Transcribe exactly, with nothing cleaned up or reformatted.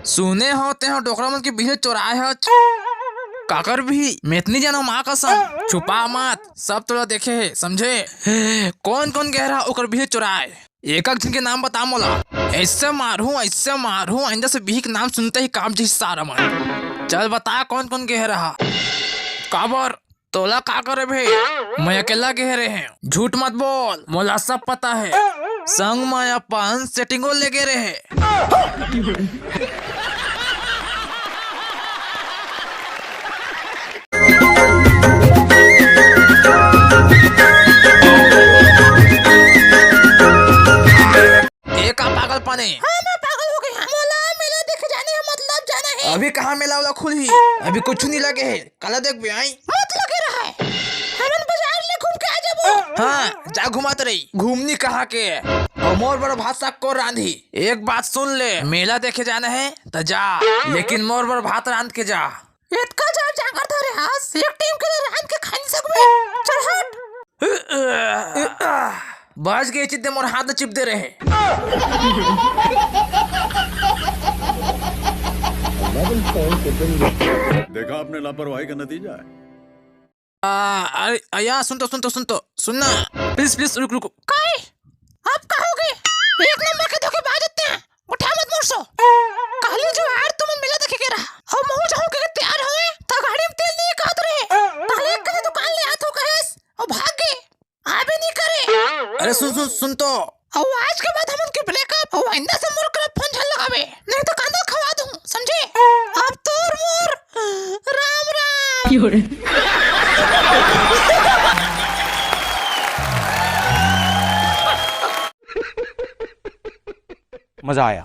सुने हो तें ह डोकरा मन के बिहे चोराय हच। काकर बिही? मैं त नइ जानंव माँ कसम। छुपा मत, सब तोला देखे हे, समझे? कोन कोन गे रहा ओकर बिहे चोराय? एक एक झन के नाम बता मोला। अइसे मारहूँ, अइसे मारहूँ, आइंदा से बिही के नाम सुनते ही कांप जही सारा मन। चल बता कोन कोन गे रहा। काबर? तोला का करे भे? मैं अकेला गे रहेंव। झूठ मत बोल, मोला सब पता हे। संग म अपन सेटिंगो ले गे रहे। ए का पागलपन ए? हाँ, मैं पागल हो गे हंव। मोला मेला देखे जाना हे, मतलब जाना हे। अभी कहाँ मेला वाला खुलही? अभी कुछु नइ लगे हे। काला देखबे, आई? मत लगे रहा हे। हमन बाजार ले घूम के आ जाबो। हाँ, जा घुमात रही। घूमनी कहाँ के? अउ मोर बर भात साग कोन रांधही? एक बात सुन ले, मेला देखे जाना हे त जा, लेकिन मोर बर भात रांध के जा। एतका जाड़ जांगर धरे हस, एक टाइम के तो रांध के खा नइ सकबे। चल हट। बच गे, चिप दे, मोर हाथ चिप दे रहे। देखा आपने लापरवाही का नतीजा है। आ, अरे, अया, सुन तो, सुन तो, सुन तो, सुन ना। Please, please, रुक, रुक। काय? अब का हो गे? एक नंबर के धोखेबाज हे तें। उठा मत मोर सो। काली जो यार तुमन मेला देखे गे रहा। अउ महूँ जाहूँ के तैयार होए, त गाड़ी म तेल नइ हे कहत रहे। काली एक कथे दुकान ले आथंव कहेस, अउ भाग गे। आबे नइ करे। अरे सुन, सुन, सुन तो। अउ आज के बाद हमन के breakup, अउ आइंदा से मोर करा फोन झन लगाबे, नहीं तो कांदा खवा दूं, समझे? अब तोर मोर राम राम। मजा आया।